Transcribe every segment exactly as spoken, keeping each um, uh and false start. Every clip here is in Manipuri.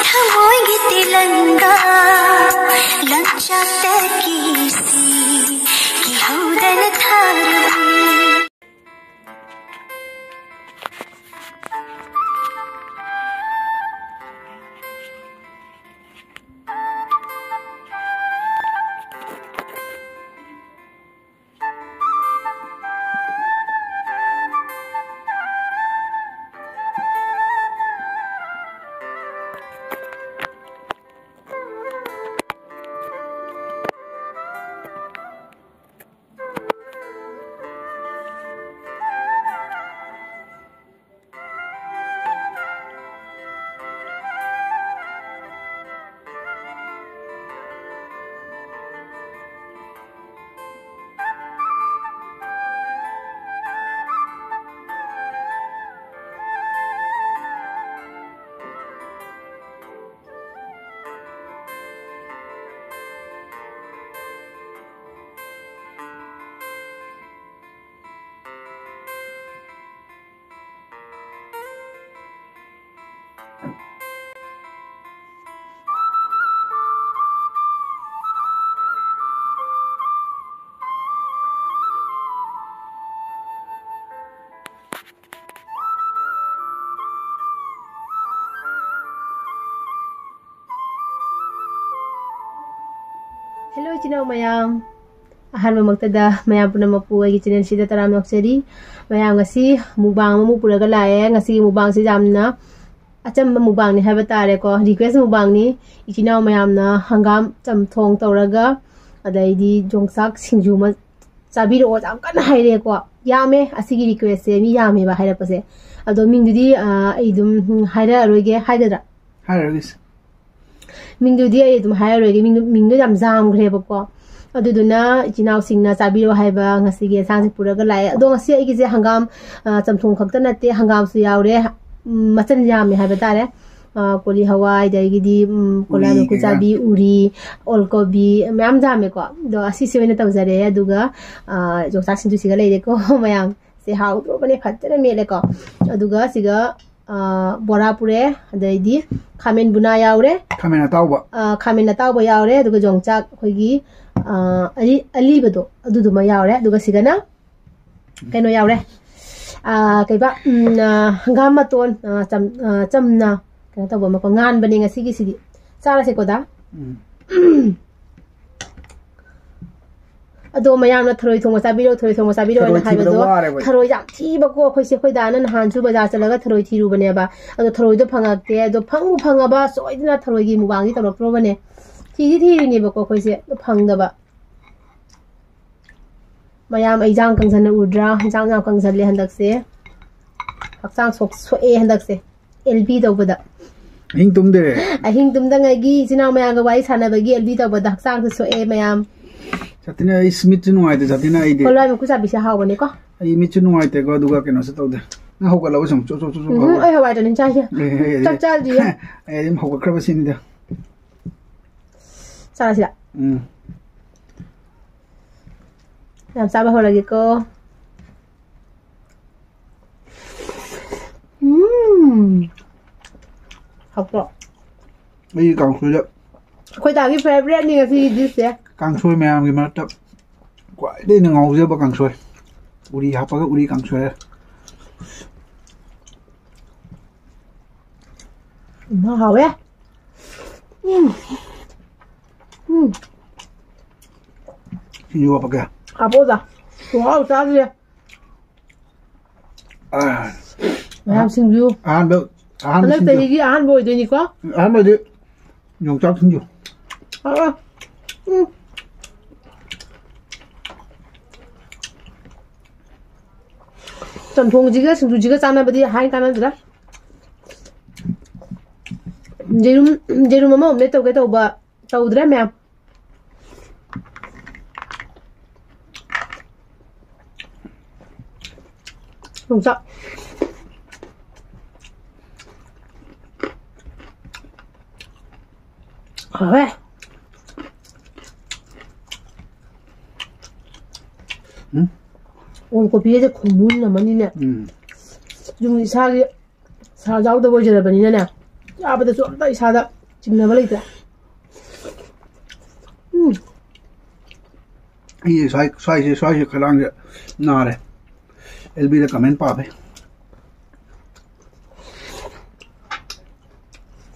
ꯊꯃꯣꯏꯒꯤ ꯇꯤꯂꯪꯒꯥ ꯂꯪꯆꯥꯛꯇꯒꯤ ꯁꯤ ꯀꯤꯍꯧꯗꯅ ꯊꯥꯔꯝꯃꯤ꯫ Hello, ꯏꯆꯤꯟ ꯏꯅꯥꯎ ꯃꯌꯥꯝ꯫ ꯑꯍꯥꯟꯕꯃꯛꯇꯗ ꯃꯌꯥꯝ ꯄꯨꯝꯅꯃꯛꯄꯨ ꯑꯩꯒꯤ ꯆꯦꯅꯦꯜꯁꯤꯗ ꯇꯔꯥꯝꯅ ꯑꯣꯛꯆꯔꯤ꯫ ꯃꯌꯥꯝ, ꯉꯁꯤ ꯃꯨꯛꯕꯥꯡ ꯑꯃꯃꯨꯛ ꯄꯨꯔꯒ ꯂꯥꯛꯑꯦ꯫ ꯉꯁꯤꯒꯤ ꯃꯨꯛꯕꯥꯡꯁꯤ ꯌꯥꯝꯅ ꯑꯆꯝꯕ ꯃꯨꯛꯕꯥꯡꯅꯤ ꯍꯥꯏꯕ ꯇꯥꯔꯦꯀꯣ, ꯔꯤꯀ꯭ꯋꯦꯁ ꯃꯨꯛꯕꯥꯡꯅꯤ꯫ ꯏꯆꯤꯟ ꯏꯅꯥꯎ ꯃꯌꯥꯝꯅ ꯍꯪꯒꯥꯝ ꯆꯝꯊꯣꯡ ꯇꯧꯔꯒ, ꯑꯗꯩꯗꯤ ꯌꯣꯡꯆꯥꯛ ꯁꯤꯡꯖꯨ ꯑꯃ ꯆꯥꯕꯤꯔꯛꯑꯣ, ꯌꯥꯝ ꯀꯟꯅ ꯍꯥꯏꯔꯛꯑꯦꯀꯣ꯫ ꯌꯥꯝꯃꯦ ꯑꯁꯤꯒꯤ ꯔꯤꯀ꯭ꯋꯦꯁꯁꯦ, ꯃꯤ ꯌꯥꯝꯃꯦꯕ ꯍꯥꯏꯔꯛꯄꯁꯦ꯫ ꯑꯗꯣ ꯃꯤꯡꯗꯨꯗꯤ, ꯑ, ꯑꯩ ꯑꯗꯨꯝ, ꯎꯝ, ꯍꯥꯏꯔꯛꯑꯔꯣꯏꯒꯦ꯫ ꯍꯥꯏꯒꯗ꯭ꯔꯥ? ꯍꯥꯏꯔꯔꯣꯏꯒꯦꯁꯦ꯫ ꯃꯤꯡꯗꯨꯗꯤ ꯑꯩ ꯑꯗꯨꯝ ꯍꯥꯏꯔꯔꯣꯏꯒꯦ, ꯃꯤꯡꯗꯨ, ꯃꯤꯡꯗꯣ ꯌꯥꯝ ꯌꯥꯝꯈ꯭ꯔꯦꯕꯀꯣ꯫ ꯑꯗꯨꯗꯨꯅ ꯏꯆꯤꯟ ꯏꯅꯥꯎꯁꯤꯡꯅ ꯆꯥꯕꯤꯔꯣ ꯍꯥꯏꯕ ꯉꯁꯤꯒꯤ ꯌꯦꯟꯁꯥꯡꯁꯦ ꯄꯨꯔꯒ ꯂꯥꯛꯑꯦ꯫ ꯑꯗꯣ ꯉꯁꯤ ꯑꯩꯒꯤꯁꯦ ꯍꯪꯒꯥꯝ, ꯑ, ꯆꯝꯊꯣꯡ ꯈꯛꯇ ꯅꯠꯇꯦ, ꯍꯪꯒꯥꯝꯁꯨ ꯌꯥꯎꯔꯦ꯫ ꯎꯝ, ꯃꯆꯜ ꯌꯥꯝꯃꯦ ꯍꯥꯏꯕ ꯇꯥꯔꯦ꯫ ꯑ, ꯀꯣꯂꯤ ꯍꯋꯥꯏ, ꯑꯗꯒꯤꯗꯤ, ꯎꯝ, ꯀꯣꯂꯥ ꯎꯔꯤ ꯀꯩꯀꯥ꯫ ꯅꯥꯀꯨꯞꯆꯥꯕꯤ, ꯎꯔꯤ, ꯑꯣꯜꯀꯣꯕꯤ, ꯃꯌꯥꯝ ꯌꯥꯝꯃꯦꯀꯣ꯫ ꯑꯗꯣ ꯑꯁꯤꯁꯦ ꯑꯣꯏꯅ ꯇꯧꯖꯔꯦ꯫ ꯑꯗꯨꯒ, ꯑ, ꯌꯣꯡꯆꯥꯛ ꯁꯤꯡꯖꯨꯁꯤꯒ ꯂꯩꯔꯦꯀꯣ꯫ ꯃꯌꯥꯝ ꯁꯦ ꯍꯥꯎꯗ꯭ꯔꯣꯕꯅꯦ, ꯐꯖꯅ ꯃꯦꯠꯂꯦꯀꯣ꯫ ꯑꯗꯨꯒ ꯁꯤꯒ ꯑꯥ, ꯕꯣꯔꯥ ꯄꯨꯔꯛꯑꯦ, ꯑꯗꯩꯗꯤ ꯈꯥꯃꯦꯟ ꯕꯨꯅꯥ ꯌꯥꯎꯔꯦ, ꯈꯥꯃꯦꯟ ꯑꯇꯥꯎꯕ꯫ ꯑꯥ, ꯈꯥꯃꯦꯟ ꯑꯇꯥꯎꯕ ꯌꯥꯎꯔꯦ, ꯑꯗꯨꯒ ꯌꯣꯡꯆꯥꯛ ꯑꯩꯈꯣꯏꯒꯤ, ꯑꯥ, ꯑꯔꯤ-, ꯑꯂꯤꯕꯗꯣ ꯑꯗꯨꯗꯨꯃ ꯌꯥꯎꯔꯦ, ꯑꯗꯨꯒ ꯁꯤꯗꯅ ꯀꯩꯅꯣ ꯌꯥꯎꯔꯦ, ꯑꯥ, ꯀꯩꯕ, ꯎꯝ, ꯑꯥ, ꯍꯪꯒꯥꯝ ꯃꯇꯣꯟ, ꯑꯥ, ꯆꯝ-, ꯑꯥ, ꯆꯝꯅ ꯀꯩꯅꯣ ꯇꯧꯕ ꯑꯃꯀꯣ, ꯉꯥꯟꯕꯅꯦ ꯉꯁꯤꯒꯤ ꯁꯤꯗꯤ꯫ ꯆꯥꯔꯁꯦꯀꯣ, ꯗꯥ? ꯎꯝ꯫ ꯑꯗꯣ ꯃꯌꯥꯝꯅ ꯊꯔꯣꯏ ꯊꯣꯡꯕ ꯆꯥꯕꯤꯔꯣ, ꯊꯔꯣꯏ ꯊꯣꯡꯕ ꯆꯥꯕꯤꯔꯣ ꯍꯥꯏꯅ ꯊꯔꯣꯏ ꯊꯤꯕꯗ ꯍꯥꯏꯕꯗꯣ ꯋꯥꯔꯦꯕ ꯑꯩ꯫ ꯊꯔꯣꯏ ꯌꯥꯝ ꯊꯤꯕꯀꯣ꯫ ꯑꯩꯈꯣꯏꯁꯦ, ꯑꯩꯈꯣꯏ ꯗꯥꯅ ꯅꯍꯥꯟꯁꯨ ꯕꯖꯥꯔ ꯆꯠꯂꯒ ꯊꯔꯣꯏ ꯊꯤꯔꯨꯕꯅꯦꯕ꯫ ꯑꯗꯣ ꯊꯔꯣꯏꯗꯣ ꯐꯪꯉꯛꯇꯦ꯫ ꯑꯗꯣ ꯐꯪꯕꯨ ꯐꯪꯉꯕ ꯁꯣꯏꯗꯅ ꯊꯔꯣꯏꯒꯤ ꯃꯨꯛꯕꯥꯡꯗꯤ ꯇꯧꯔꯛꯇ꯭ꯔꯣꯕꯅꯦ꯫ ꯊꯤꯗꯤ ꯊꯤꯔꯤꯅꯦꯕꯀꯣ ꯑꯩꯈꯣꯏꯁꯦ, ꯑꯗꯣ ꯐꯪꯗꯕ꯫ ꯃꯌꯥꯝ, ꯑꯩ ꯏꯟꯖꯥꯡ ꯀꯪꯁꯟꯅ ꯎꯗ꯭ꯔꯥ? ꯏꯟꯖꯥꯡ ꯌꯥꯝ ꯀꯪꯁꯜꯂꯦ ꯍꯟꯗꯛꯁꯦ꯫ ꯍꯛꯆꯥꯡ ꯁꯣꯛ-, ꯁꯣꯛꯑꯦ ꯍꯟꯗꯛꯁꯦ꯫ ꯑꯦꯜ ꯕꯤ ꯇꯧꯕꯗ꯫ ꯑꯍꯤꯡ ꯇꯨꯝꯗꯦ꯫ ꯑꯍꯤꯡ ꯇꯨꯝꯗꯉꯩꯒꯤ ꯏꯆꯤꯟ ꯏꯅꯥꯎ ꯃꯌꯥꯝꯒ ꯋꯥꯔꯤ ꯁꯥꯟꯅꯕꯒꯤ ꯑꯦꯜ ꯕꯤ ꯇꯧꯕꯗ ꯍꯛꯆꯥꯡꯁꯦ ꯁꯣꯛꯑꯦ ꯃꯌꯥꯝ꯫ ꯁꯥꯊꯤꯅ ꯑꯩ ꯃꯤꯠꯁꯨ ꯅꯨꯡꯉꯥꯏꯇꯦ, ꯁꯥꯊꯤꯅ ꯑꯩꯗꯤ꯫ ꯍꯣꯂꯥꯏ ꯃꯀꯨ ꯆꯥꯕꯤꯁꯦ ꯍꯥꯎꯕꯅꯤꯀꯣ꯫ ꯑꯩ ꯃꯤꯠꯁꯨ ꯅꯨꯡꯉꯥꯏꯇꯦꯀꯣ, ꯑꯗꯨꯒ ꯀꯩꯅꯣꯁꯨ ꯇꯧꯗꯦ꯫ ꯅꯪ ꯍꯧꯒꯠꯂꯕ ꯁꯨꯝ ꯆꯣ, ꯆꯣ, ꯆꯣ, ꯆꯣ ꯎꯝ, ꯍꯧꯒꯠꯂꯦ꯫ ꯑꯩ ꯍꯋꯥꯏ ꯇꯧꯅꯤ ꯆꯥꯏꯁꯦ꯫ ꯑꯦ, ꯑꯦ, ꯑꯦ, ꯆꯥꯛ ꯆꯥꯗ꯭ꯔꯤꯌꯦ꯫ ꯑꯩ ꯑꯗꯨꯝ ꯍꯧꯒꯠꯈ꯭ꯔꯕ ꯁꯤꯅꯤꯗ꯫ ꯆꯥꯔꯁꯤꯔꯥ? ꯎꯝ꯫ ꯌꯥꯝ ꯆꯥꯕ ꯍꯧꯔꯒꯦꯀꯣ꯫ ꯎꯝ꯫ ꯍꯥꯎꯇ꯭ꯔꯣ? ꯑꯩꯒꯤ ꯀꯥꯡꯁꯣꯏꯗ ꯑꯩꯈꯣꯏ ꯗꯥꯒꯤ favouriteꯅꯤ ꯉꯁꯤꯒꯤ dishꯁꯦ꯫ ꯀꯥꯡꯁꯣꯏ ꯃꯌꯥꯝꯒꯤ ꯃꯔꯛꯇ ꯈ꯭ꯋꯥꯏꯗꯒꯤ ꯑꯩꯅ ꯉꯥꯎꯖꯕ ꯀꯥꯡꯁꯣꯏ꯫ ꯎꯔꯤ ꯍꯥꯞꯄꯒ ꯎꯔꯤ ꯀꯥꯡꯁꯣꯏ꯫ ꯎꯝ, ꯍꯥꯎꯋꯦ꯫ ꯎꯝ꯫ ꯎꯝ꯫ ꯁꯤꯡꯖꯨ ꯍꯥꯞꯄꯛꯀꯦ꯫ ꯍꯥꯞꯄꯛꯑꯣꯗ꯫ ꯈꯨꯍꯥꯎ ꯆꯥꯁꯤꯗꯤ꯫ ꯑꯥ꯫ ꯃꯌꯥꯝ ꯁꯤꯡꯖꯨ꯫ ꯑꯍꯥꯟꯕ, ꯑꯍꯥꯟꯕ ꯍꯟꯗꯛ ꯁꯤꯡꯖꯨ꯫ ꯆꯍꯤꯒꯤ ꯑꯍꯥꯟꯕ ꯑꯣꯏꯗꯣꯏꯅꯤꯀꯣ? ꯑꯍꯥꯟꯕꯗꯤ ꯌꯣꯡꯆꯥꯛ ꯁꯤꯡꯖꯨ꯫ ꯑꯥ, ꯑꯥ꯫ ꯎꯝ꯫ ꯆꯝꯊꯣꯡꯁꯤꯒ ꯁꯤꯡꯖꯨꯁꯤꯒ ꯆꯥꯟꯅꯕꯗꯤ ꯍꯥꯏ ꯀꯥꯟꯅꯗ꯭ꯔꯦ꯫ ꯌꯦꯔꯨꯝ, ꯌꯦꯔꯨꯝ ꯑꯃ omelette ꯇꯧꯒꯦ ꯇꯧꯕ, ꯇꯧꯗ꯭ꯔꯦ ꯃꯌꯥꯝ꯫ ꯌꯣꯡꯆꯥꯛ꯫ ꯍꯥꯎꯋꯦ꯫ ꯎꯝ? ꯑꯣꯜ ꯀꯣꯐꯤꯁꯦ ꯈꯨꯃꯨꯟ ꯑꯃꯅꯤꯅꯦ꯫ ꯎꯝ꯫ ꯌꯨꯝ ꯏꯁꯥꯒꯤ ꯁꯥ ꯌꯥꯎꯗꯕ ꯑꯣꯏꯖꯔꯕꯅꯤꯅꯅꯦ, ꯆꯥꯕꯗꯁꯨ ꯑꯝꯇ ꯏꯁꯥꯗ ꯆꯤꯡꯅꯕ ꯂꯩꯇ꯭ꯔꯦ꯫ ꯎꯝ꯫ ꯑꯩ ꯁ꯭ꯋꯥꯏ-, ꯁ꯭ꯋꯥꯏꯁꯦ, ꯁ꯭ꯋꯥꯏꯁꯦ ꯈꯗꯥꯡꯁꯦ ꯅꯥꯔꯦ꯫ ꯑꯦꯜ ꯕꯤꯗ ꯀꯃꯦꯟ ꯄꯥꯕꯩ꯫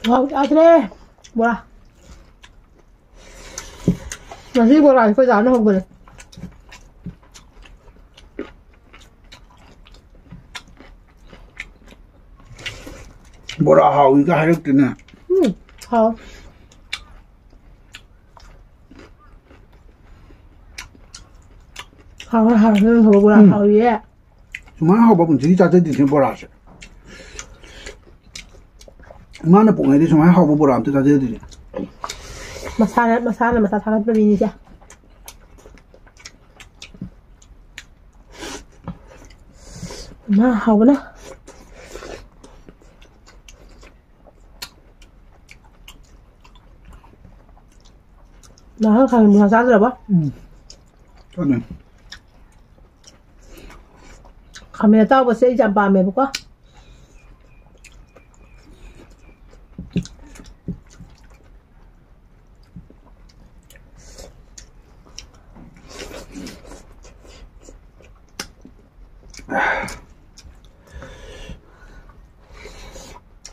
ꯋꯥꯎ ꯆꯥꯗ꯭ꯔꯦ꯫ ꯕꯣꯔꯥ꯫ ꯉꯁꯤ ꯕꯣꯔꯥꯁꯦ ꯑꯩꯈꯣꯏ ꯗꯥꯅ ꯍꯧꯕꯅꯦ꯫ ꯕꯣꯔꯥ ꯍꯥꯎꯏꯒ ꯍꯥꯏꯔꯛꯇꯦꯅꯦ꯫ ꯎꯝ, ꯍꯥꯎ꯫ ꯍꯥꯎꯔꯦ, ꯍꯥꯎꯔꯦ, ꯅꯪ ꯍꯧꯕ ꯕꯣꯔꯥ ꯎꯝ꯫ ꯍꯥꯎꯏꯌꯦ꯫ ꯁꯨꯃꯥꯏꯅ ꯍꯥꯎꯕ ꯄꯨꯟꯁꯤꯒꯤ ꯆꯥꯖꯗ꯭ꯔꯤꯁꯦ ꯕꯣꯔꯥꯁꯦ꯫ ꯏꯃꯥꯅ ꯄꯣꯛꯉꯩꯗꯤ ꯁꯨꯃꯥꯏꯅ ꯍꯥꯎꯕ ꯕꯣꯔꯥ ꯑꯝꯇ ꯆꯥꯖꯗ꯭ꯔꯤꯁꯦ꯫ ꯃꯁꯥꯅ, ꯃꯁꯥꯅ ꯃꯁꯥ ꯊꯥꯒꯠꯄ ꯃꯤꯅꯤꯁꯦ꯫ ꯃꯥ ꯍꯥꯎꯕꯅ꯫ ꯅꯍꯥꯟ ꯈꯥꯃꯦꯟ ꯕꯣꯔꯥ ꯆꯥꯗ꯭ꯔꯕ? ꯎꯝ꯫ ꯆꯥꯅꯤꯡ꯫ ꯈꯥꯃꯦꯟ ꯑꯇꯥꯎꯕꯁꯦ ꯑꯩꯁꯦ ꯌꯥꯝ ꯄꯥꯝꯃꯦꯕꯀꯣ꯫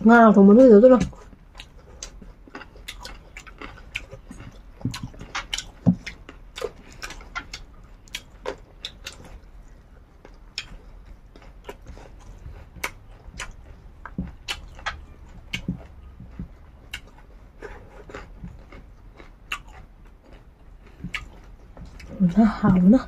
ꯉꯥ ꯊꯣꯡꯕ ꯅꯣꯏꯗ ꯑꯗꯨꯅ꯫ ꯍꯥꯎꯕꯅ꯫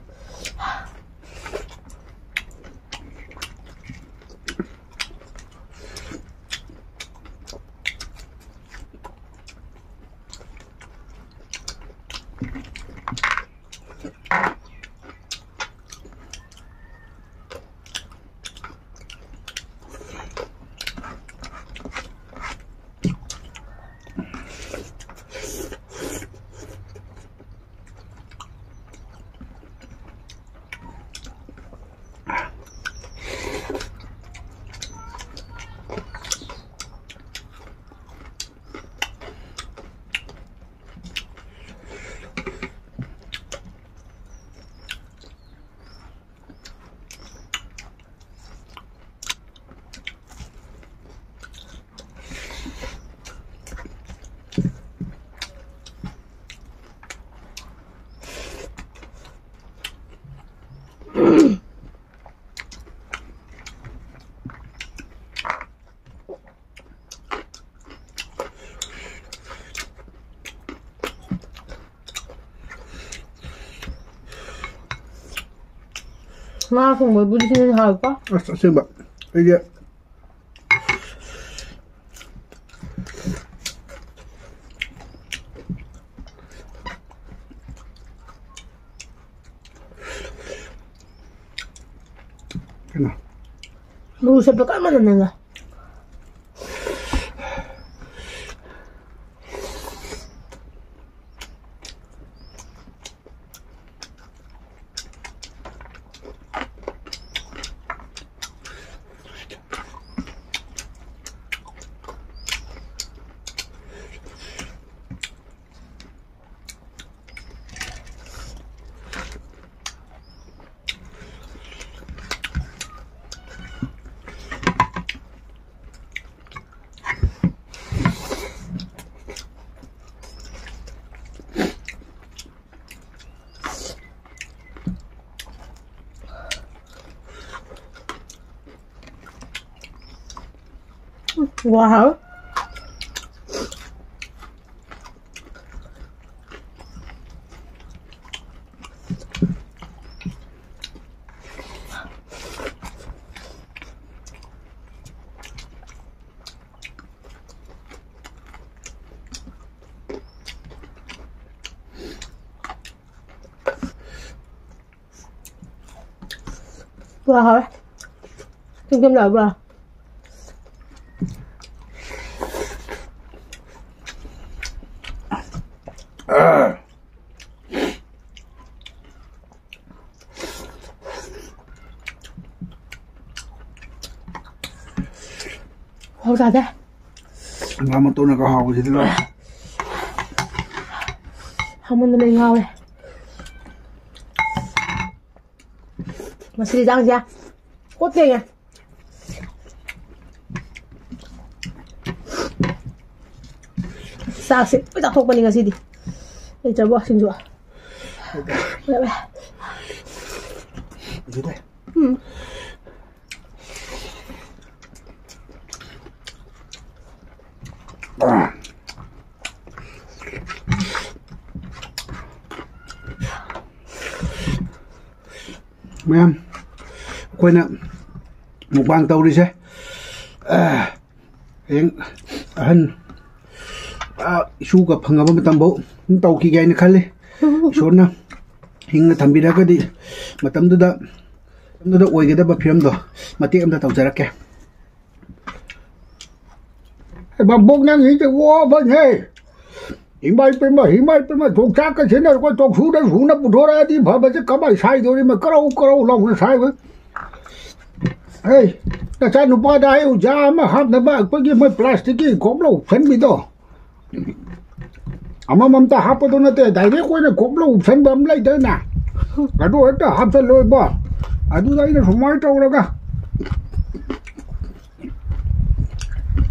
ꯉꯥ ꯊꯣꯡꯕꯕꯨꯗꯤ ꯁꯤꯅ ꯍꯦꯟꯅ ꯍꯥꯎꯋꯤꯀꯣ꯫ ꯑꯁ, ꯑꯁꯦꯡꯕ꯫ ꯑꯩꯗꯤ ꯀꯩꯅꯣ? ꯃꯔꯨ ꯁꯦꯠꯄ ꯀꯟꯃꯟꯗꯅ꯫ ꯎꯝ, ꯋꯥꯎ꯫ ꯄꯨꯔꯥ ꯍꯥꯎꯔꯦ꯫ ꯊꯨꯝ ꯊꯨꯝ ꯂꯥꯎꯕ꯭ꯔꯥ? ꯍꯥꯎ ꯇꯥꯗꯦ꯫ ꯉꯥ ꯃꯇꯣꯟꯅꯒ ꯍꯥꯎꯕꯁꯤꯗꯤ ꯂꯣꯏꯔꯦ꯫ ꯍꯥꯎꯃꯟꯗꯅ ꯑꯩ ꯉꯥꯎꯔꯦ꯫ ꯉꯁꯤꯗꯤ ꯏꯟꯖꯥꯡꯁꯦ ꯀꯣꯠꯇꯦꯉꯦ꯫ ꯆꯥꯛꯁꯦ ꯂꯣꯏ ꯆꯥꯊꯣꯛꯄꯅꯤ ꯉꯁꯤꯗꯤ꯫ ꯂꯩꯇ꯭ꯔꯕꯣ ꯁꯤꯡꯖꯨ? ꯑꯗꯨꯗꯤ꯫ ꯎꯝ꯫ ꯃꯌꯥꯝ, ꯑꯩꯈꯣꯏꯅ ꯃꯨꯛꯕꯥꯡ ꯇꯧꯔꯤꯁꯦ, ꯑ, ꯍꯌꯦꯡ ꯑꯍꯟ, ꯑ, ꯏꯁꯨꯒ ꯐꯪꯉꯕ ꯃꯇꯝꯐꯥꯎ ꯑꯗꯨꯝ ꯇꯧꯈꯤꯒꯦ ꯍꯥꯏꯅ ꯈꯜꯂꯤ꯫ ꯏꯁꯣꯔꯅ ꯍꯤꯡꯅ ꯊꯝꯕꯤꯔꯒꯗꯤ ꯃꯇꯝꯗꯨꯗ, ꯃꯇꯝꯗꯨꯗ ꯑꯣꯏꯒꯗꯕ ꯐꯤꯕꯝꯗꯣ ꯃꯇꯦꯛ ꯑꯃꯇ ꯇꯧꯖꯔꯛꯀꯦ꯫ ꯃꯕꯣꯛ ꯅꯪ ꯍꯤꯡꯗ ꯑꯣꯕꯅꯦ꯫ ꯏꯃꯥ ꯏꯄꯦꯝꯃ, ꯏꯃꯥ ꯏꯄꯦꯝꯃ, ꯌꯣꯡꯆꯥꯛꯀ ꯁꯤꯖꯤꯟꯅꯔꯒ ꯆꯣꯛꯁꯨꯗ ꯁꯨꯅ ꯄꯨꯊꯣꯔꯛꯑꯗꯤ ꯐꯕꯁꯦ ꯀꯃꯥꯏ ꯁꯥꯏꯗꯣꯔꯤꯃꯣ? ꯀꯔꯧ ꯀꯔꯧ ꯂꯥꯎꯅ ꯁꯥꯏꯕ꯫ ꯍꯩ, ꯅꯆꯥ ꯅꯨꯄꯥꯗ ꯍꯥꯏꯌꯨ, ꯖꯥ ꯑꯃ ꯍꯥꯞꯅꯕ ꯑꯩꯈꯣꯏꯒꯤ ꯃꯣꯏ ꯄ꯭ꯂꯥꯁꯇꯤꯛꯀꯤ ꯒꯣꯕ꯭ꯂꯧ ꯎꯞꯁꯟꯕꯤꯗꯣ꯫ ꯑꯃꯃꯝꯇ ꯍꯥꯞꯄꯗꯣ ꯅꯠꯇꯦ, ꯗꯥꯏꯔꯦꯛ ꯑꯣꯏꯅ ꯒꯣꯕ꯭ꯂꯧ ꯎꯞꯁꯟꯕ ꯑꯃ ꯂꯩꯗꯥꯏꯅꯦ? ꯑꯗꯨ ꯍꯦꯛꯇ ꯍꯥꯞꯆꯜꯂꯣ ꯏꯕꯣ꯫ ꯑꯗꯨꯗ ꯑꯩꯅ ꯁꯨꯃꯥꯏꯅ ꯇꯧꯔꯒ,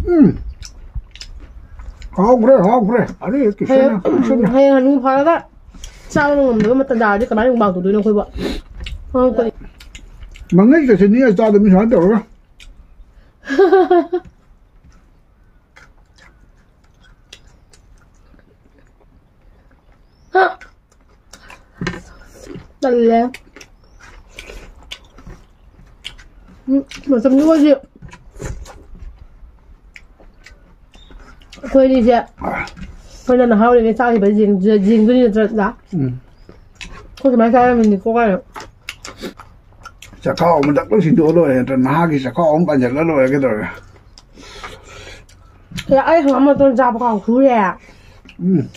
ꯎꯝ꯫ ꯍꯥꯎꯈ꯭ꯔꯦ, ꯍꯥꯎꯈ꯭ꯔꯦ꯫ ꯑꯗꯨ ꯍꯦꯛ ꯍꯌꯦꯡ, ꯀꯤꯁꯟꯅ, ꯀꯤꯁꯟꯅ꯫ ꯍꯌꯦꯡ ꯍꯅꯨ ꯐꯔꯒ ꯆꯥꯕ ꯉꯝꯗꯕ ꯃꯇꯝ ꯇꯥꯔꯗꯤ ꯀꯃꯥꯏꯅ ꯃꯨꯛꯕꯥꯡ ꯇꯧꯗꯣꯏꯅꯣ ꯑꯩꯈꯣꯏꯕꯣ? ꯑꯉꯛꯄꯅꯤ꯫ ꯃꯉꯩ ꯆꯠꯁꯤꯅꯤ ꯆꯥꯗꯕ ꯃꯤ ꯁꯨꯃꯥꯏꯅ ꯇꯧꯔꯒ꯫ ꯇꯜꯂꯦ꯫ ꯎꯝ, ꯃꯇꯝꯗꯨꯒꯗꯤ ꯑꯩꯈꯣꯏ ꯑꯅꯤꯁꯦ, ꯑꯩꯈꯣꯏꯅ ꯅꯍꯥ ꯑꯣꯏꯔꯤꯉꯩ ꯆꯥꯈꯤꯕ ꯌꯦꯡ-, ꯌꯦꯡꯗꯣꯏꯅꯤ ꯅꯠꯇ꯭ꯔꯥ? ꯎꯝ꯫ ꯑꯩꯈꯣꯏ ꯁꯨꯃꯥꯏꯅ ꯆꯥꯔꯝꯃꯤꯅꯤꯀꯣ ꯀꯥꯏꯅ꯫ ꯆꯈꯥꯎ ꯑꯃ ꯗꯛ ꯂꯧ ꯁꯤꯟꯗꯣꯛꯑ ꯂꯣꯏꯔꯦ ꯅꯠꯇ꯭ꯔꯥ? ꯅꯍꯥꯒꯤ ꯆꯈꯥꯎ ꯑꯃ ꯄꯥꯟꯁꯤꯜꯂ ꯂꯣꯏꯔꯦ ꯀꯩꯗꯧꯔꯒꯦ? ꯑꯦ, ꯑꯩ ꯍꯪꯒꯥꯝ ꯃꯇꯣꯟ ꯆꯥꯕ ꯀꯥꯡꯁꯨꯔꯦ꯫ ꯎꯝ꯫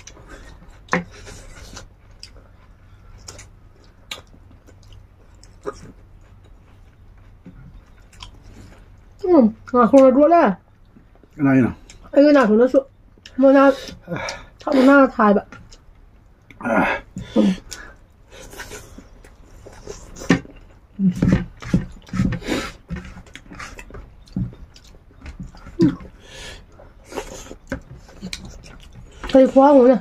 ꯎꯝ, ꯉꯥ ꯊꯣꯡꯅ ꯇꯣꯠꯂꯦ꯫ ꯀꯅꯥꯒꯤꯅꯣ? ꯑꯩꯒꯤ ꯅꯥꯇꯣꯟꯗꯁꯨ ꯃꯅꯥ, ꯃꯅꯥ ꯊꯥꯏꯕ꯫ ꯀꯔꯤ ꯈꯨꯍꯥꯎꯅꯣꯅꯦ?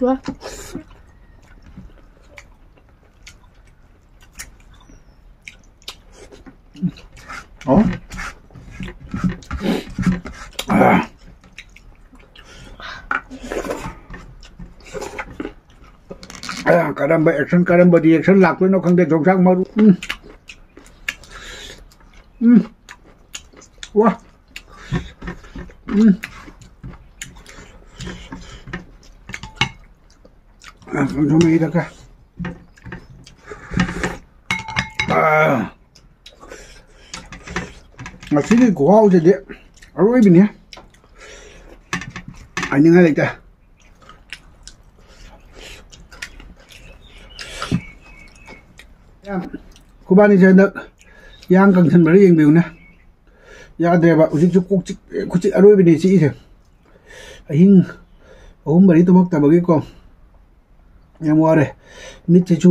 ꯋꯥ꯫ ꯑꯣ꯫ ꯑꯥ꯫ ꯀꯔꯝꯕ action, ꯀꯔꯝꯕ reaction ꯂꯥꯛꯇꯣꯏꯅꯣ ꯈꯪꯗꯦ, ꯌꯣꯡꯆꯥꯛ ꯃꯔꯨ꯫ ꯎꯝ꯫ ꯎꯝ꯫ ꯋꯥ꯫ ꯎꯝ꯫ ꯑ, ꯀꯥꯡꯁꯣꯏ ꯃꯍꯤꯗ ꯈꯔ꯫ ꯑ꯫ ꯉꯁꯤꯒꯤ ꯈꯨꯍꯥꯎꯁꯤꯗꯤ ꯑꯔꯣꯏꯕꯤꯅꯤ꯫ ꯍꯥꯏꯅꯤꯡꯉꯥꯏ ꯂꯩꯇꯦ꯫ ꯌꯥꯝ, ꯈꯨꯕꯥꯅꯤꯁꯦ ꯍꯟꯗꯛ ꯌꯥꯡ ꯀꯪꯁꯟꯕ꯭ꯔꯥ ꯌꯦꯡꯕꯤꯌꯨꯅꯦ꯫ ꯌꯥꯗ꯭ꯔꯦꯕ꯫ ꯍꯧꯖꯤꯛꯁꯨ ꯀꯣꯛ ꯆꯤꯛ-, ꯈꯨꯆꯤꯛ ꯑꯔꯣꯏꯕꯤꯅꯦ ꯆꯤꯛꯏꯁꯦ꯫ ꯑꯍꯤꯡ ꯑꯍꯨꯝ ꯃꯔꯤ ꯇꯨꯝꯃꯛꯇꯕꯒꯤꯀꯣ꯫ ꯌꯥꯝ ꯋꯥꯔꯦ꯫ ꯃꯤꯠꯁꯤꯁꯨ,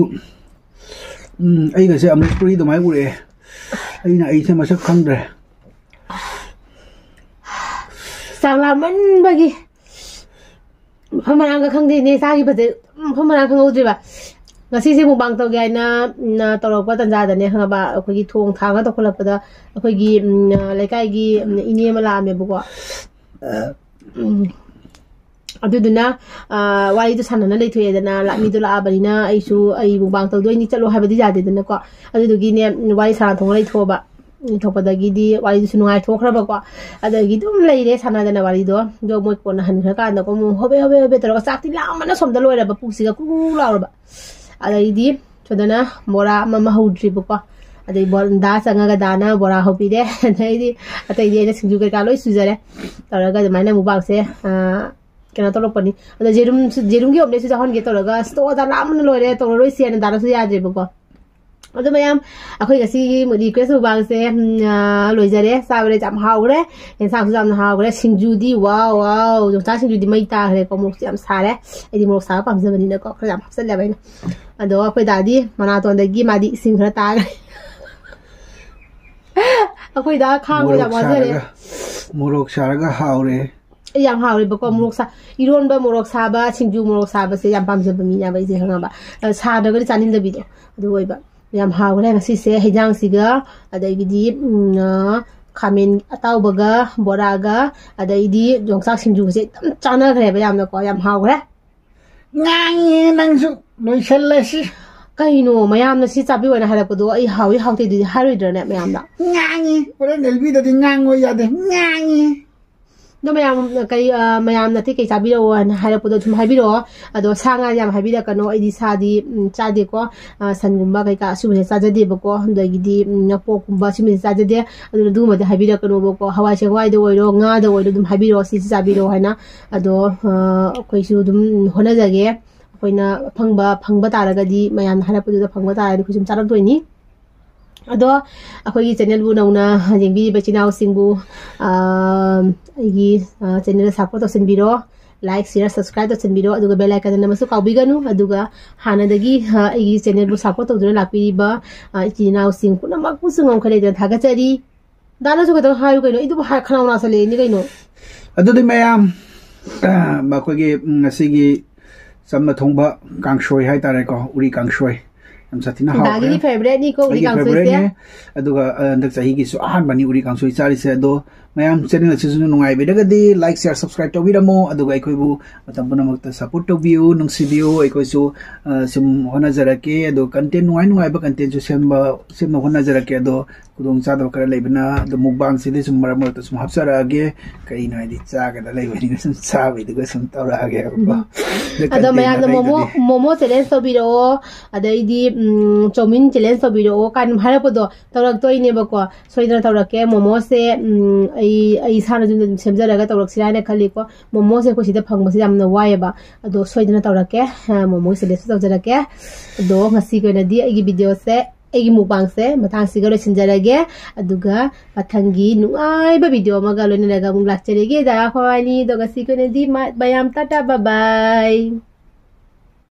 ꯎꯝ, ꯑꯩꯒꯁꯦ ꯑꯃꯔꯤꯁ ꯄꯨꯔꯤ ꯑꯗꯨꯃꯥꯏꯅ ꯎꯔꯛꯑꯦ꯫ ꯑꯩꯅ ꯑꯩꯁꯦ ꯃꯁꯛ ꯈꯪꯗ꯭ꯔꯦ꯫ ꯆꯥꯛ ꯂꯥꯝꯃꯟꯕꯒꯤ ꯃꯐꯝ ꯃꯔꯥꯡꯒ ꯈꯪꯗꯦꯅꯦ, ꯆꯥꯈꯤꯕꯁꯦ ꯃꯐꯝ ꯃꯔꯥꯡ ꯈꯪꯍꯧꯗ꯭ꯔꯤꯕ꯫ ꯉꯁꯤꯁꯦ ꯃꯨꯛꯕꯥꯡ ꯇꯧꯒꯦ ꯍꯥꯏꯅ, ꯎꯝ, ꯇꯧꯔꯛꯄ ꯇꯥꯟꯖꯥꯗꯅꯦ, ꯈꯪꯉꯕ, ꯑꯩꯈꯣꯏꯒꯤ ꯊꯣꯡ ꯊꯥꯡꯉ ꯇꯧꯈꯠꯂꯛꯄꯗ ꯑꯩꯈꯣꯏꯒꯤ, ꯎꯝ, ꯂꯩꯀꯥꯏꯒꯤ, ꯎꯝ, ꯏꯅꯦ ꯑꯃ ꯂꯥꯛꯑꯝꯃꯦꯕꯀꯣ꯫ ꯎꯝ꯫ ꯑꯗꯨꯗꯨꯅ, ꯑ, ꯋꯥꯔꯤꯗꯣ ꯁꯥꯟꯅꯅ ꯂꯩꯊꯣꯛꯑꯦꯗꯅ, ꯂꯥꯛ-, ꯃꯤꯗꯣ ꯂꯥꯛꯑꯕꯅꯤꯅ ꯑꯩꯁꯨ ꯑꯩ ꯃꯨꯛꯕꯥꯡ ꯇꯧꯗꯣꯏꯅꯤ, ꯆꯠꯂꯣ ꯍꯥꯏꯕꯗꯤ ꯌꯥꯗꯦꯗꯅꯀꯣ꯫ ꯑꯗꯨꯗꯨꯒꯤꯅꯦ, ꯋꯥꯔꯤ ꯁꯥꯟꯅ ꯊꯣꯛꯅ ꯂꯩꯊꯣꯛꯑꯕ꯫ ꯂꯩꯊꯣꯛꯄꯗꯒꯤꯗꯤ ꯋꯥꯔꯤꯗꯨꯁꯨ ꯅꯨꯡꯉꯥꯏꯊꯣꯛꯈ꯭ꯔꯕꯀꯣ꯫ ꯑꯗꯒꯤ ꯑꯗꯨꯝ ꯂꯩꯔꯦ ꯁꯥꯟꯅꯗꯅ ꯋꯥꯔꯤꯗꯣ꯫ ꯑꯗꯣ ꯃꯣꯏ ꯀꯣꯟꯅ ꯍꯟꯈ꯭ꯔꯀꯥꯟꯗꯀꯣ ꯑꯃꯨꯛ ꯍꯣꯕꯦ ꯍꯣꯕꯦ ꯍꯣꯕꯦ ꯇꯧꯔꯒ ꯆꯥꯛꯇꯤ ꯂꯥꯝꯕꯅ ꯁꯣꯝꯗ ꯂꯣꯏꯔꯕ, ꯄꯨꯛꯁꯤꯒ ꯀꯨ ꯀꯨ ꯂꯥꯎꯔꯕ꯫ ꯑꯗꯩꯗꯤ ꯁꯣꯝꯗꯅ ꯕꯣꯔꯥ ꯑꯃ ꯑꯃ ꯍꯧꯗ꯭ꯔꯤꯕꯀꯣ꯫ ꯑꯗꯩ ꯕꯣ-, ꯗꯥ ꯆꯪꯉꯒ ꯗꯥꯅ ꯕꯣꯔꯥ ꯍꯧꯕꯤꯔꯦ꯫ ꯑꯗꯩꯗꯤ ꯑꯇꯩꯗꯤ ꯑꯩꯅ ꯁꯤꯡꯖꯨ ꯀꯩꯀꯥ ꯂꯣꯏ ꯁꯨꯖꯔꯦ꯫ ꯇꯧꯔꯒ ꯑꯗꯨꯃꯥꯏꯅ ꯃꯨꯛꯕꯥꯡꯁꯦ, ꯑ, ꯀꯩꯅꯣ ꯇꯧꯔꯛꯄꯅꯤ꯫ ꯑꯗꯣ ꯌꯦꯔꯨꯝꯁꯨ, ꯌꯦꯔꯨꯝꯒꯤ omelette ꯁꯨ ꯆꯥꯍꯟꯒꯦ ꯇꯧꯔꯒ, "ꯑꯁ, ꯇꯣꯛꯑꯣ, ꯗꯥ ꯂꯥꯝꯕꯅ ꯂꯣꯏꯔꯦ, ꯇꯧꯔꯔꯣꯏꯁꯦꯅ" ꯗꯥꯅꯁꯨ ꯌꯥꯗ꯭ꯔꯦꯕꯀꯣ꯫ ꯑꯗꯣ ꯃꯌꯥꯝ, ꯑꯩꯈꯣꯏ ꯉꯁꯤꯒꯤ request ꯃꯨꯛꯕꯥꯡꯁꯦ, ꯎꯝ, ꯑ, ꯂꯣꯏꯖꯔꯦ꯫ ꯆꯥꯕꯗ ꯌꯥꯝ ꯍꯥꯎꯈ꯭ꯔꯦ, ꯌꯦꯟꯁꯥꯡꯁꯨ ꯌꯥꯝꯅ ꯍꯥꯎꯈ꯭ꯔꯦ꯫ ꯁꯤꯡꯖꯨꯗꯤ, ꯋꯥꯎ, ꯋꯥꯎ, ꯌꯣꯡꯆꯥꯛ ꯁꯤꯡꯖꯨꯗꯤ ꯃꯩ ꯇꯥꯈ꯭ꯔꯦꯀꯣ꯫ ꯃꯣꯔꯣꯛꯁꯨ ꯌꯥꯝ ꯁꯥꯔꯦ, ꯑꯩꯗꯤ ꯃꯣꯔꯣꯛ ꯁꯥꯕ ꯄꯥꯝꯖꯕꯅꯤꯅꯀꯣ, ꯈꯔ ꯌꯥꯝ ꯍꯥꯞꯆꯜꯂꯦꯕ ꯑꯩꯅ꯫ ꯑꯗꯣ ꯑꯩꯈꯣꯏ ꯗꯥꯗꯤ ꯃꯅꯥꯇꯣꯟꯗꯒꯤ ꯃꯥꯗꯤ ꯏꯁꯤꯡ ꯈꯔ ꯇꯥꯈ꯭ꯔꯦ꯫ ꯑꯩꯈꯣꯏ ꯗꯥ ꯈꯥꯡꯕ ꯌꯥꯝ ꯃꯣꯔꯣꯛ ꯋꯥꯖꯔꯦ꯫ ꯁꯥꯔꯒ, ꯃꯣꯔꯣꯛ ꯁꯥꯔꯒ ꯍꯥꯎꯔꯦ꯫ ꯑꯩ ꯌꯥꯝ ꯍꯥꯎꯋꯦꯕꯀꯣ, ꯎꯝ꯫ ꯃꯣꯔꯣꯛ ꯁꯥ-, ꯏꯔꯣꯟꯕ ꯃꯣꯔꯣꯛ ꯁꯥꯕ, ꯁꯤꯡꯖꯨ ꯃꯣꯔꯣꯛ ꯁꯥꯕꯁꯦ ꯌꯥꯝ ꯄꯥꯝꯖꯕ ꯃꯤꯅꯦꯕ ꯑꯩꯁꯦ, ꯈꯪꯉꯕ? ꯑ, ꯁꯥꯗ꯭ꯔꯒꯗꯤ ꯆꯥꯅꯤꯡꯗꯕꯤꯗꯣ ꯑꯗꯨ ꯑꯣꯏꯕ꯫ ꯌꯥꯝ ꯍꯥꯎꯈ꯭ꯔꯦ ꯉꯁꯤꯁꯦ ꯍꯩꯖꯥꯡꯁꯤꯒ, ꯑꯗꯒꯤꯗꯤ, ꯎꯝ, ꯑ, ꯈꯥꯃꯦꯟ ꯑꯇꯥꯎꯕꯒ, ꯕꯣꯔꯥꯒ, ꯑꯗꯩꯗꯤ ꯌꯣꯡꯆꯥꯛ ꯁꯤꯡꯖꯨꯒꯁꯦ ꯑꯗꯨꯝ ꯆꯥꯟꯅꯈ꯭ꯔꯦꯕ ꯌꯥꯝꯅꯀꯣ, ꯌꯥꯝ ꯍꯥꯎꯈ꯭ꯔꯦ꯫ ꯉꯥꯡꯉꯦ ꯅꯪꯁꯨ꯫ ꯂꯣꯏꯁꯜꯂꯁꯤ꯫ ꯀꯩꯅꯣ, ꯃꯌꯥꯝꯅ ꯁꯤ ꯆꯥꯕꯤꯌꯣꯅ ꯍꯥꯏꯔꯛꯄꯗꯣ ꯑꯩ ꯍꯥꯎꯏ ꯍꯥꯎꯇꯦꯗꯨꯗꯤ ꯍꯥꯏꯔꯣꯏꯗ꯭ꯔꯅꯦ ꯃꯌꯥꯝꯗ? ꯉꯥꯡꯉꯤ꯫ ꯍꯣꯔꯦꯟ ꯑꯦꯜꯕꯤꯗꯗꯤ ꯉꯥꯡꯉꯣ ꯌꯥꯗꯦ꯫ ꯉꯥꯡꯉꯤ꯫ ꯑꯗꯣ ꯃꯌꯥꯝ ꯀꯩ, ꯑ, ꯃꯌꯥꯝꯅ ꯑꯇꯩ ꯀꯩ ꯆꯥꯕꯤꯔꯛꯑꯣ ꯍꯥꯏꯅ ꯍꯥꯏꯔꯛꯄꯗꯣ ꯑꯗꯨꯝ ꯍꯥꯏꯕꯤꯔꯛꯑꯣ꯫ ꯑꯗꯣ ꯁꯥ ꯉꯥ ꯌꯥꯝ ꯍꯥꯏꯕꯤꯔꯛꯀꯅꯣ, ꯑꯩꯗꯤ ꯁꯥꯗꯤ, ꯎꯝ, ꯆꯥꯗꯦꯀꯣ꯫ ꯑ, ꯁꯟꯒꯨꯝꯕ ꯀꯩꯀꯥ ꯑꯁꯨꯝꯕꯁꯦ ꯆꯥꯖꯗꯦꯕꯀꯣ꯫ ꯑꯗꯒꯤꯗꯤ, ꯎꯝ, ꯄꯣꯛꯀꯨꯝꯕ ꯑꯁꯨꯝꯕꯁꯦ ꯆꯥꯖꯗꯦ꯫ ꯑꯗꯨꯅ ꯑꯗꯨꯒꯨꯝꯕꯗꯤ ꯍꯥꯏꯕꯤꯔꯛꯀꯅꯣꯕꯀꯣ꯫ ꯍꯋꯥꯏ ꯆꯦꯡꯋꯥꯏꯗ ꯑꯣꯏꯔꯣ, ꯉꯥꯗ ꯑꯣꯏꯔꯣ ꯑꯗꯨꯝ ꯍꯥꯏꯕꯤꯔꯛꯑꯣ, ꯁꯤꯁꯤ ꯆꯥꯕꯤꯔꯛꯑꯣ ꯍꯥꯏꯅ꯫ ꯑꯗꯣ, ꯑ, ꯑꯩꯈꯣꯏꯁꯨ ꯑꯗꯨꯝ ꯍꯣꯠꯅꯖꯒꯦ꯫ ꯑꯩꯈꯣꯏꯅ ꯑꯐꯪꯕ ꯐꯪꯕ ꯇꯥꯔꯒꯗꯤ, ꯃꯌꯥꯝꯅ ꯍꯥꯏꯔꯛꯄꯗꯨꯗ ꯐꯪꯕ ꯇꯥꯔꯒꯗꯤ ꯑꯩꯈꯣꯏ ꯁꯨꯝ ꯆꯥꯔꯛꯇꯣꯏꯅꯤ꯫ ꯑꯗꯣ ꯑꯩꯈꯣꯏꯒꯤ ꯆꯦꯅꯦꯜꯕꯨ ꯅꯧꯅ ꯌꯦꯡꯕꯤꯔꯤꯕ ꯏꯆꯤꯟ ꯏꯅꯥꯎꯁꯤꯡꯕꯨ, ꯑ, ꯑꯩꯒꯤ, ꯑ, ꯆꯦꯅꯦꯜꯗ ꯁꯞꯄꯣꯔꯠ ꯇꯧꯁꯤꯟꯕꯤꯔꯣ꯫ ꯂꯥꯏꯛ, ꯁꯤꯌꯔ, ꯁꯕꯁꯀ꯭ꯔꯥꯏꯕ ꯇꯧꯁꯤꯟꯕꯤꯔꯣ꯫ ꯑꯗꯨꯒ ꯕꯦꯜ ꯑꯥꯏꯀꯟ ꯑꯃꯁꯨ ꯀꯥꯎꯕꯤꯒꯅꯨ꯫ ꯑꯗꯨꯒ ꯍꯥꯟꯅꯗꯒꯤ, ꯑ, ꯑꯩꯒꯤ ꯆꯦꯅꯦꯜꯕꯨ ꯁꯞꯄꯣꯔꯠ ꯇꯧꯗꯨꯅ ꯂꯥꯛꯄꯤꯔꯤꯕ, ꯑ, ꯏꯆꯤꯟ ꯏꯅꯥꯎꯁꯤꯡ ꯄꯨꯝꯅꯃꯛꯄꯨꯁꯨ ꯉꯝꯈꯩ ꯂꯩꯇꯅ ꯊꯥꯒꯠꯆꯔꯤ꯫ ꯗꯥꯅꯁꯨ ꯈꯤꯇꯪ ꯍꯥꯏꯌꯨ ꯀꯩꯅꯣ, ꯑꯩꯗꯨꯕꯨ ꯍꯥꯏ-, ꯈꯅꯥꯎ ꯅꯥꯁꯜꯂꯛꯑꯦꯅꯦ ꯀꯩꯅꯣ꯫ ꯑꯗꯨꯗꯤ ꯃꯌꯥꯝ, ꯑ, ꯃꯈꯣꯏꯒꯤ, ꯎꯝ, ꯉꯁꯤꯒꯤ ꯆꯝꯅ ꯊꯣꯡꯕ ꯀꯥꯡꯁꯣꯏ ꯍꯥꯏꯇꯥꯔꯦꯀꯣ, ꯎꯔꯤ ꯀꯥꯡꯁꯣꯏ꯫ ꯌꯥꯝ ꯁꯥꯊꯤꯅ ꯍꯥꯎꯈ꯭ꯔꯦ꯫ ꯗꯥꯒꯤꯗꯤ ꯐꯦꯚꯔꯦꯠꯅꯤꯀꯣ ꯎꯔꯤ ꯑꯩꯒꯤ ꯀꯥꯡꯁꯣꯏꯁꯦ꯫ ꯐꯦꯚꯔꯦꯠꯅꯦ꯫ ꯑꯗꯨꯒ, ꯑ, ꯍꯟꯗꯛ ꯆꯍꯤꯒꯤꯁꯨ ꯑꯍꯥꯟꯕꯅꯤ ꯎꯔꯤ ꯀꯥꯡꯁꯣꯏ ꯆꯥꯔꯤꯁꯦ꯫ ꯑꯗꯣ ꯃꯌꯥꯝ ꯆꯦꯅꯦꯜ ꯑꯁꯤꯁꯨ ꯅꯨꯡꯉꯥꯏꯕꯤꯔꯒꯗꯤ ꯂꯥꯏꯛ, ꯁꯤꯌꯔ, ꯁꯕꯁꯀ꯭ꯔꯥꯏꯕ ꯇꯧꯕꯤꯔꯝꯃꯣ꯫ ꯑꯗꯨꯒ ꯑꯩꯈꯣꯏꯕꯨ ꯃꯇꯝ ꯄꯨꯝꯅꯃꯛꯇ ꯁꯞꯄꯣꯔꯠ ꯇꯧꯕꯤꯌꯨ, ꯅꯨꯡꯁꯤꯕꯤꯌꯨ꯫ ꯑꯩꯈꯣꯏꯁꯨ, ꯑ, ꯁꯨꯝ ꯍꯣꯠꯅꯖꯔꯛꯀꯦ꯫ ꯑꯗꯣ ꯀꯟꯇꯦꯟ ꯅꯨꯡꯉꯥꯏ ꯅꯨꯡꯉꯥꯏꯕ ꯀꯟꯇꯦꯟꯁꯨ ꯁꯦꯝꯕ, ꯁꯦꯝꯅ ꯍꯣꯠꯅꯖꯔꯛꯀꯦ꯫ ꯑꯗꯣ ꯈꯨꯗꯣꯡꯆꯥꯗꯕ ꯈꯔ ꯂꯩꯕꯅ ꯑꯗꯨꯝ ꯃꯨꯛꯕꯥꯡꯁꯤꯗꯤ ꯁꯨꯝ ꯃꯔꯛ ꯃꯔꯛꯇ ꯁꯨꯝ ꯍꯥꯞꯆꯔꯛꯑꯒꯦ꯫ ꯀꯩꯅꯣ ꯍꯥꯏꯗꯤ ꯆꯥꯒꯗ ꯂꯩꯕꯅꯤꯅ ꯁꯨꯝ ꯆꯥꯕꯩꯗꯨꯒ ꯁꯨꯝ ꯇꯧꯔꯛꯑꯒꯦꯕꯀꯣ꯫ ꯑꯗꯣ content ꯃꯌꯥꯝꯅ ꯃꯣꯃꯣ ꯑꯇꯩꯗꯨꯗꯤ ꯃꯣꯃꯣ ꯆꯦꯂꯦꯟꯖ ꯇꯧꯕꯤꯔꯛꯑꯣ, ꯑꯗꯩꯗꯤ, ꯎꯝ, ꯆꯧꯃꯤꯟ ꯆꯦꯂꯦꯟꯖ ꯇꯧꯕꯤꯔꯛꯑꯣ ꯀꯥꯏꯅ ꯍꯥꯏꯔꯛꯄꯗꯣ ꯇꯧꯔꯛꯇꯣꯏꯅꯦꯕꯀꯣ꯫ ꯁꯣꯏꯗꯅ ꯇꯧꯔꯛꯀꯦ꯫ ꯃꯣꯃꯣꯁꯦ, ꯎꯝ, ꯑꯩ ꯑꯩ ꯏꯁꯥꯅꯁꯨ ꯑꯗꯨꯝ ꯁꯦꯝꯖꯔꯒ ꯇꯧꯔꯛꯁꯤꯔꯥ ꯍꯥꯏꯅ ꯈꯜꯂꯤꯀꯣ꯫ ꯃꯣꯃꯣꯁꯦ ꯑꯩꯈꯣꯏ ꯁꯤꯗ ꯐꯪꯕꯁꯦ ꯌꯥꯝꯅ ꯋꯥꯏꯑꯦꯕ꯫ ꯑꯗꯣ ꯁꯣꯏꯗꯅ ꯇꯧꯔꯛꯀꯦ꯫ ꯑ, ꯃꯣꯃꯣꯒꯤ ꯆꯦꯂꯦꯟꯖꯁꯨ ꯇꯧꯖꯔꯛꯀꯦ꯫ ꯑꯗꯣ ꯉꯁꯤꯒꯤ ꯑꯣꯏꯅꯗꯤ ꯑꯩꯒꯤ ꯚꯤꯗꯤꯑꯣꯁꯦ, ꯑꯩꯒꯤ ꯃꯨꯛꯕꯥꯡꯁꯦ ꯃꯇꯥꯡꯁꯤꯒ ꯂꯣꯏꯁꯤꯟꯖꯔꯒꯦ꯫ ꯑꯗꯨꯒ ꯃꯊꯪꯒꯤ ꯅꯨꯡꯉꯥꯏꯕ ꯚꯤꯗꯤꯑꯣ ꯑꯃꯒ ꯂꯣꯏꯅꯔꯒ ꯑꯃꯨꯛ ꯂꯥꯛꯆꯔꯒꯦ ꯗꯥ ꯈ꯭ꯋꯥꯅꯤ꯫ ꯑꯗꯣ ꯉꯁꯤꯒꯤ ꯑꯣꯏꯅꯗꯤ ꯃ-, ꯃꯌꯥꯝ ꯇꯥꯇꯥ, bye bye꯫